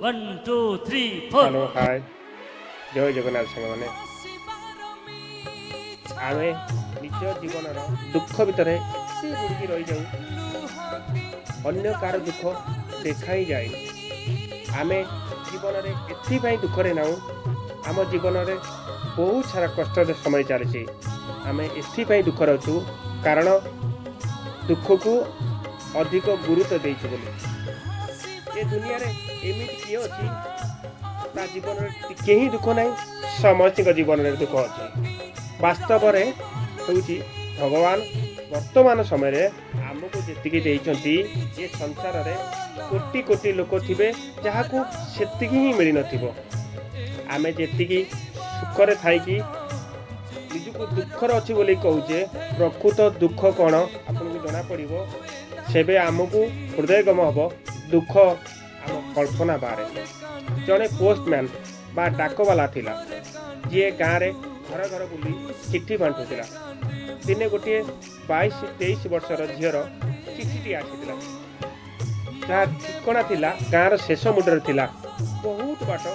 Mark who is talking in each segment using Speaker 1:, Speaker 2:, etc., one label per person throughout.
Speaker 1: One, two, three, four.
Speaker 2: Hello, hi, ଜୟ ଜଗନ୍ନାଥ ସାଙ୍ଗମାନେ। ଆମେ ନିଜ ଜୀବନର ଦୁଃଖ ଭିତରେ ଏତେ ବୁଡ଼ିକି ରହିଯାଉ, ଅନ୍ୟ କାହାର ଦୁଃଖ ଦେଖା ହିଁ ଯାଏନି। ଆମେ ଜୀବନରେ ଏଥିପାଇଁ ଦୁଃଖରେ ନାହୁଁ, ଆମ ଜୀବନରେ ବହୁତ ସାରା କଷ୍ଟର ସମୟ ଚାଲିଛି। ଆମେ ଏଥିପାଇଁ ଦୁଃଖରେ ଅଛୁ, କାରଣ ଦୁଃଖକୁ ଅଧିକ ଗୁରୁତ୍ୱ ଦେଇଛୁ ବୋଲି। ଏ ଦୁନିଆରେ ଏମିତି କିଏ ଅଛି, ତା ଜୀବନରେ ଟିକେ ହିଁ ଦୁଃଖ ନାହିଁ? ସମସ୍ତଙ୍କ ଜୀବନରେ ଦୁଃଖ ଅଛି। ବାସ୍ତବରେ ହେଉଛି, ଭଗବାନ ବର୍ତ୍ତମାନ ସମୟରେ ଆମକୁ ଯେତିକି ଦେଇଛନ୍ତି, ଏ ସଂସାରରେ କୋଟି କୋଟି ଲୋକ ଥିବେ ଯାହାକୁ ସେତିକି ହିଁ ମିଳିନଥିବ। ଆମେ ଯେତିକି ସୁଖରେ ଥାଇକି ନିଜକୁ ଦୁଃଖରେ ଅଛି ବୋଲି କହୁଛେ, ପ୍ରକୃତ ଦୁଃଖ କ'ଣ ଆପଣଙ୍କୁ ଜଣାପଡ଼ିବ, ସେବେ ଆମକୁ ହୃଦୟଗମ ହେବ। ଦୁଃଖ ଆମ କଳ୍ପନା ବାହାରେ। ଜଣେ ପୋଷ୍ଟମ୍ୟାନ୍ ବା ଡାକବାଲା ଥିଲା, ଯିଏ ଗାଁରେ ଘର ଘର ବୁଲି ଚିଠି ବାଣ୍ଟୁଥିଲା। ଦିନେ ଗୋଟିଏ 22-23 ବର୍ଷର ଝିଅର ଚିଠିଟି ଆସିଥିଲା, ଯାହା ଠିକଣା ଥିଲା ଗାଁର ଶେଷ ମୁଣ୍ଡରେ ଥିଲା। ବହୁତ ବାଟ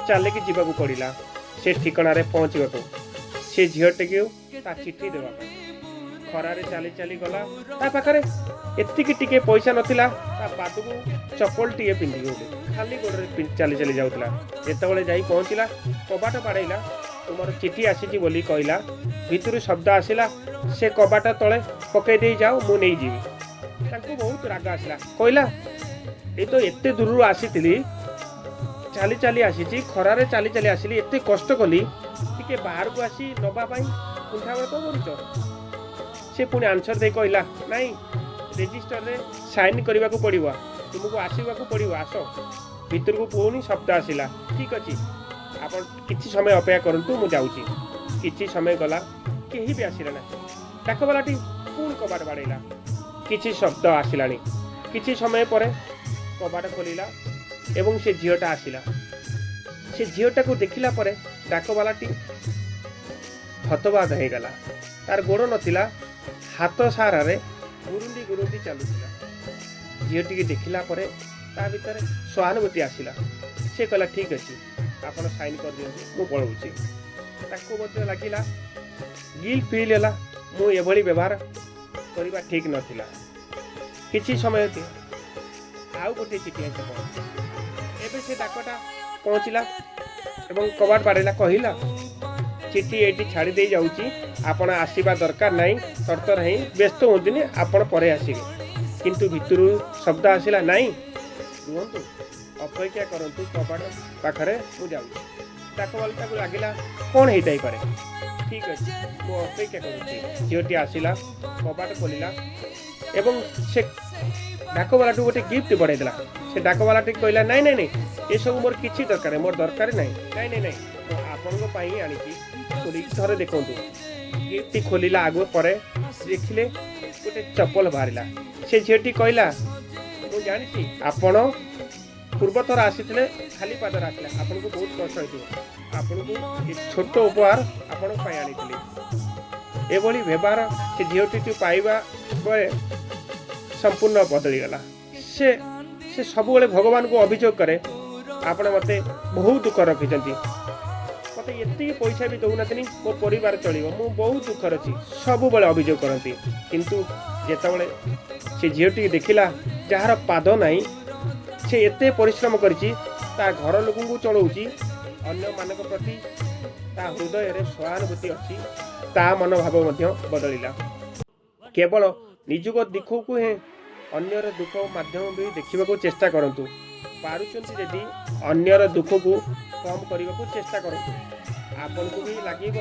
Speaker 2: ଚାଲିକି ଯିବାକୁ ପଡ଼ିଲା ସେ ଠିକଣାରେ ପହଞ୍ଚିବାକୁ, ସେ ଝିଅଟିକୁ ତା ଚିଠି ଦେବା ପାଇଁ। ଖରାରେ ଚାଲି ଚାଲି ଗଲା। ତା ପାଖରେ ଏତିକି ଟିକେ ପଇସା ନଥିଲା ତା ପାଦକୁ ଚପଲ ଟିକେ ପିନ୍ଧିବ ବୋଲି। ଖାଲି ଗୋଡ଼ରେ ଚାଲି ଚାଲି ଯାଉଥିଲା। ଯେତେବେଳେ ଯାଇ ପହଞ୍ଚିଲା, କବାଟ ବାଡ଼େଇଲା। "ତୁମର ଚିଠି ଆସିଛି" ବୋଲି କହିଲା। ଭିତରୁ ଶବ୍ଦ ଆସିଲା, "ସେ କବାଟ ତଳେ ପକେଇ ଦେଇ ଯାଅ, ମୁଁ ନେଇଯିବି।" ତାଙ୍କୁ ବହୁତ ରାଗ ଆସିଲା। କହିଲା, "ଏ ତ ଏତେ ଦୂରରୁ ଆସିଥିଲି, ଚାଲି ଚାଲି ଆସିଛି, ଖରାରେ ଚାଲି ଚାଲି ଆସିଲି, ଏତେ କଷ୍ଟ କଲି, ଟିକେ ବାହାରକୁ ଆସି ନେବା ପାଇଁ କୁଣ୍ଠାବୋଧ କ'ଣ କରୁଛ?" ସେ ପୁଣି ଆନ୍ସର ଦେଇ କହିଲା, "ନାଇଁ, ରେଜିଷ୍ଟରରେ ସାଇନ୍ କରିବାକୁ ପଡ଼ିବ, ତୁମକୁ ଆସିବାକୁ ପଡ଼ିବ, ଆସ।" ଭିତରକୁ ପୁଣି ଶବ୍ଦ ଆସିଲା, "ଠିକ୍ ଅଛି, ଆପଣ କିଛି ସମୟ ଅପେକ୍ଷା କରନ୍ତୁ, ମୁଁ ଯାଉଛି।" କିଛି ସମୟ ଗଲା, କେହି ବି ଆସିଲେ ନାହିଁ। ଡାକବାଲାଟି ପୁଣି କବାଟ ବାଡ଼େଇଲା। କିଛି ଶବ୍ଦ ଆସିଲାନି। କିଛି ସମୟ ପରେ କବାଟ ଖୋଲିଲା ଏବଂ ସେ ଝିଅଟା ଆସିଲା। ସେ ଝିଅଟାକୁ ଦେଖିଲା ପରେ ଡାକବାଲାଟି ହତବାକ ହେଇଗଲା। ତାର ଗୋଡ଼ ନଥିଲା, ହାତ ସାହାରାରେ ଗୁରୁଣ୍ଡି ଗୁରୁଣ୍ଡି ଚାଲୁଥିଲା। ଝିଅଟିକି ଦେଖିଲା ପରେ ତା ଭିତରେ ସହାନୁଭୂତି ଆସିଲା। ସେ କହିଲା, "ଠିକ୍ ଅଛି, ଆପଣ ସାଇନ୍ କରିଦିଅନ୍ତୁ, ମୁଁ ପଳାଉଛି।" ତାକୁ ମଧ୍ୟ ଲାଗିଲା, ଗିଲ୍ଟ ଫିଲ୍ ହେଲା, ମୁଁ ଏଭଳି ବ୍ୟବହାର କରିବା ଠିକ୍ ନଥିଲା। କିଛି ସମୟ ଦିଅ, ଆଉ ଗୋଟିଏ ଚିଠି ଆସି ପହଞ୍ଚିଲା। ଏବେ ସେ ଡାକଟା ପହଞ୍ଚିଲା ଏବଂ କବାଟ ବାଡ଼େଇଲା। କହିଲା, "ଚିଠି ଏଇଠି ଛାଡ଼ି ଦେଇ ଯାଉଛି, ଆପଣ ଆସିବା ଦରକାର ନାହିଁ, ତରତର ହେଇ ବ୍ୟସ୍ତ ହୁଅନ୍ତୁନି, ଆପଣ ପରେ ଆସିବେ।" କିନ୍ତୁ ଭିତରୁ ଶବ୍ଦ ଆସିଲା, "ନାଇଁ, ରୁହନ୍ତୁ, ଅପେକ୍ଷା କରନ୍ତୁ କବାଟ ପାଖରେ, ମୁଁ ଯାଉଛି।" ଡାକବାଲା ତାକୁ ଲାଗିଲା, କ'ଣ ହେଇଥାଇପାରେ? "ଠିକ୍ ଅଛି, ମୁଁ ଅପେକ୍ଷା କରୁଛି।" ଝିଅଟି ଆସିଲା, କବାଟ ଖୋଲିଲା ଏବଂ ସେ ଡାକବାଲାଠୁ ଗୋଟେ ଗିଫ୍ଟ ବଢ଼େଇଦେଲା। ସେ ଡାକବାଲାଟି କହିଲା, "ନାଇଁ ନାଇଁ ନାଇଁ, ଏସବୁ ମୋର କିଛି ଦରକାର ନାହିଁ, ମୋର ଦରକାର ନାହିଁ।" "ନାଇଁ ନାଇଁ ନାଇଁ, ମୁଁ ଆପଣଙ୍କ ପାଇଁ ହିଁ ଆଣିଛି, ଖୋଲିକି ଥରେ ଦେଖନ୍ତୁ।" ଗିଫ୍ଟଟି ଖୋଲିଲା ଆଗ ପରେ ଦେଖିଲେ ଗୋଟେ ଚପଲ ବାହାରିଲା। ସେ ଝିଅଟି କହିଲା, "ମୁଁ ଜାଣିଛି, ଆପଣ ପୂର୍ବଥର ଆସିଥିଲେ, ଖାଲି ପାଦରେ ଆସିଲେ, ଆପଣଙ୍କୁ ବହୁତ କଷ୍ଟ ହେଇଥିବ। ଆପଣଙ୍କୁ ଏ ଛୋଟ ଉପହାର ଆପଣଙ୍କ ପାଇଁ ଆଣିଥିଲି।" ଏଭଳି ବ୍ୟବହାର ସେ ଝିଅଟିକୁ ପାଇବା ପରେ ସମ୍ପୂର୍ଣ୍ଣ ବଦଳିଗଲା। ସେ ସବୁବେଳେ ଭଗବାନଙ୍କୁ ଅଭିଯୋଗ କରେ, "ଆପଣ ମୋତେ ବହୁତ ଦୁଃଖ ରଖିଛନ୍ତି, ମୋତେ ଏତିକି ପଇସା ବି ଦେଉନାହାନ୍ତିନି ମୋ ପରିବାର ଚଳିବ, ମୁଁ ବହୁତ ଦୁଃଖରେ ଅଛି।" ସବୁବେଳେ ଅଭିଯୋଗ କରନ୍ତି। କିନ୍ତୁ ଯେତେବେଳେ ସେ ଝିଅଟିକି ଦେଖିଲା, ଯାହାର ପାଦ ନାହିଁ, ସେ ଏତେ ପରିଶ୍ରମ କରିଛି, ତା ଘର ଲୋକଙ୍କୁ ଚଳଉଛି, ଅନ୍ୟମାନଙ୍କ ପ୍ରତି ତା ହୃଦୟରେ ସହାନୁଭୂତି ଅଛି, ତା ମନୋଭାବ ମଧ୍ୟ ବଦଳିଲା। କେବଳ ନିଜକୁ ଦୁଃଖକୁ ହିଁ, ଅନ୍ୟର ଦୁଃଖ ମାଧ୍ୟମ ବି ଦେଖିବାକୁ ଚେଷ୍ଟା କରନ୍ତୁ। ପାରୁଛନ୍ତି ଯଦି, ଅନ୍ୟର ଦୁଃଖକୁ କମ୍ କରିବାକୁ ଚେଷ୍ଟା କରନ୍ତୁ। ଆପଣଙ୍କୁ ବି ଲାଗିବ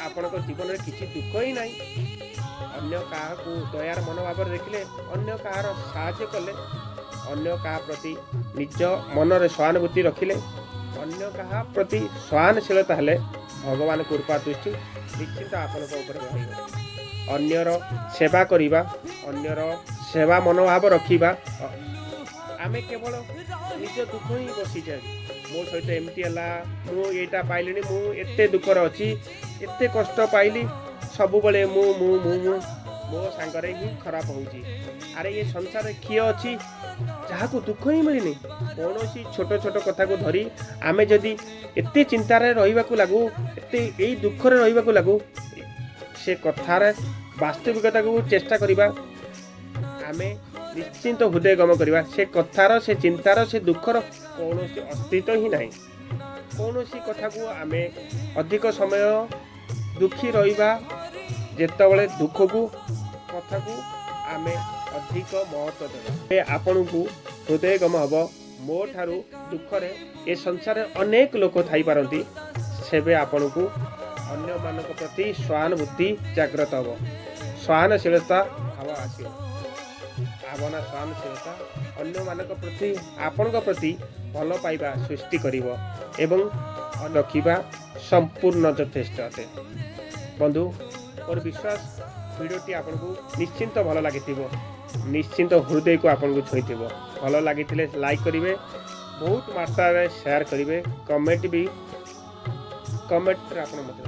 Speaker 2: ଆପଣଙ୍କ ଜୀବନରେ କିଛି ଦୁଃଖ ହିଁ ନାହିଁ। ଅନ୍ୟ କାହାକୁ ଦୟାର ମନୋଭାବରେ ଦେଖିଲେ, ଅନ୍ୟ କାହାର ସାହାଯ୍ୟ କଲେ, ଅନ୍ୟ କାହା ପ୍ରତି ନିଜ ମନରେ ସହାନୁଭୂତି ରଖିଲେ, ଅନ୍ୟ କାହା ପ୍ରତି ସହାନଶୀଳତା ହେଲେ, ଭଗବାନ କୃପା ଦୃଷ୍ଟି ନିଶ୍ଚିନ୍ତ ଆପଣଙ୍କ ଉପରେ ରହିବ। ଅନ୍ୟର ସେବା କରିବା, ଅନ୍ୟର ସେବା ମନୋଭାବ ରଖିବା। ଆମେ କେବଳ ନିଜ ଦୁଃଖ ହିଁ ବସିଯାଏ। ମୋ ସହିତ ଏମିତି ହେଲା, ମୁଁ ଏଇଟା ପାଇଲିନି, ମୁଁ ଏତେ ଦୁଃଖରେ ଅଛି, ଏତେ କଷ୍ଟ ପାଇଲି। ସବୁବେଳେ ମୁଁ, ମୁଁ, ମୁଁ, ମୁଁ। ମୋ ସାଙ୍ଗରେ ହିଁ ଖରାପ ହେଉଛି। ଆରେ, ଏ ସଂସାରରେ କିଏ ଅଛି ଯାହାକୁ ଦୁଃଖ ହିଁ ମିଳିନି? କୌଣସି ଛୋଟ ଛୋଟ କଥାକୁ ଧରି ଆମେ ଯଦି ଏତେ ଚିନ୍ତାରେ ରହିବାକୁ ଲାଗୁ, ଏତେ ଏଇ ଦୁଃଖରେ ରହିବାକୁ ଲାଗୁ, ସେ କଥାରେ ବାସ୍ତବିକତାକୁ ଚେଷ୍ଟା କରିବା, ଆମେ ନିଶ୍ଚିନ୍ତ ହୃଦୟଙ୍ଗମ କରିବା, ସେ କଥାର, ସେ ଚିନ୍ତାର, ସେ ଦୁଃଖର କୌଣସି ଅସ୍ତିତ୍ୱ ହିଁ ନାହିଁ। କୌଣସି କଥାକୁ ଆମେ ଅଧିକ ସମୟ ଦୁଃଖୀ ରହିବା, ଯେତେବେଳେ ଦୁଃଖକୁ, କଥାକୁ ଆମେ ଅଧିକ ମହତ୍ଵ ଦେବା, ଏ ଆପଣଙ୍କୁ ହୃଦୟଙ୍ଗମ ହେବ, ମୋ ଠାରୁ ଦୁଃଖରେ ଏ ସଂସାରରେ ଅନେକ ଲୋକ ଥାଇପାରନ୍ତି। ସେବେ ଆପଣଙ୍କୁ ଅନ୍ୟମାନଙ୍କ ପ୍ରତି ସହାନୁଭୂତି ଜାଗ୍ରତ ହେବ, ସହନଶୀଳତା ଭାବ ଆସିବ। ଭାବନା, ସହନଶୀଳତା, ଅନ୍ୟମାନଙ୍କ ପ୍ରତି, ଆପଣଙ୍କ ପ୍ରତି ଭଲ ପାଇବା ସୃଷ୍ଟି କରିବ ଏବଂ ରଖିବା ସମ୍ପୂର୍ଣ୍ଣ ଯଥେଷ୍ଟ ଅଟେ। ବନ୍ଧୁ, ମୋର ବିଶ୍ୱାସ, ଭିଡ଼ିଓଟି ଆପଣଙ୍କୁ ନିଶ୍ଚିନ୍ତ ଭଲ ଲାଗିଥିବ, ନିଶ୍ଚିନ୍ତ ହୃଦୟକୁ ଆପଣଙ୍କୁ ଛୁଇଁଥିବ। ଭଲ ଲାଗିଥିଲେ ଲାଇକ୍ କରିବେ, ବହୁତ ମାତ୍ରାରେ ସେୟାର କରିବେ, କମେଣ୍ଟ ବି, କମେଣ୍ଟରେ ଆପଣ ମଧ୍ୟ